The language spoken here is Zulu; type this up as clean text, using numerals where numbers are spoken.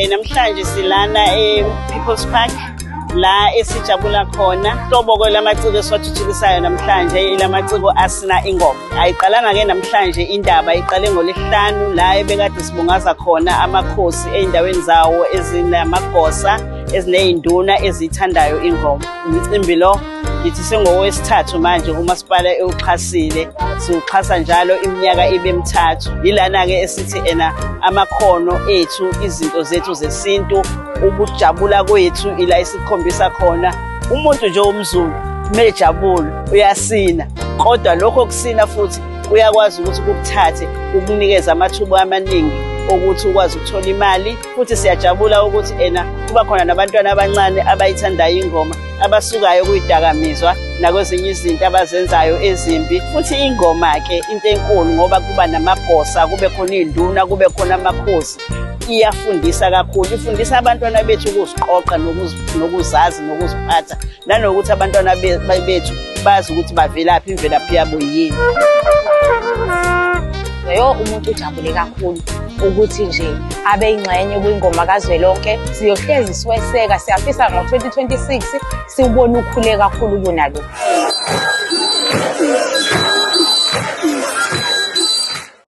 Namhlanje silana e-People's Park la esijabula khona. Hlobo-ke lamaciko esiwathuthukisayo namhlanje ilamaciko asina ingoma. Ayiqalanga-ke namhlanje indaba, iqale ngoLwesihlanu la ebekade sibungaza khona amakhosi ey'ndaweni zawo ezinamagosa, eziney'nduna eziyithandayo ingoma. Umcimbi lo ngithi sengowesithathu manje umasipala ewuxhasile, siwuxhasa njalo iminyaka ibe mithathu. Yilana-ke esithi ena amakhono ethu, izinto zethu zesintu, ukujabula kwethu ila esikhombisa khona. Umuntu nje womZulu mejabula uyasina, kodwa lokho kusina futhi uyakwazi ukuthi kukuthathe kukunikeze amathuba amaningi okuthi ukwazi ukuthola imali. Futhi siyajabula ukuthi ena kuba khona nabantwana abancane abayithandayo ingoma, abasukayo kuyidakamizwa nakwezinye izinto abazenzayo ezimbi. Futhi ingoma-ke into enkulu ngoba kuba namagosa, kube khona iy'nduna, kube khona amakhosi, iyafundisa kakhulu, ifundisa abantwana bethu ukuziqoqa nokuzazi nokuziphatha, nanokuthi abantwana bethu bazi ukuthi bavelaphi, imvelaphi yabo yini. Yo, umuntu ujabule kakhulu ukuthi nje abe ingxenye kwingoma kazwelonke. Siyohlezi siweseka, siyafisa ngo-2026 siwubone ukhule kakhulu kunalo.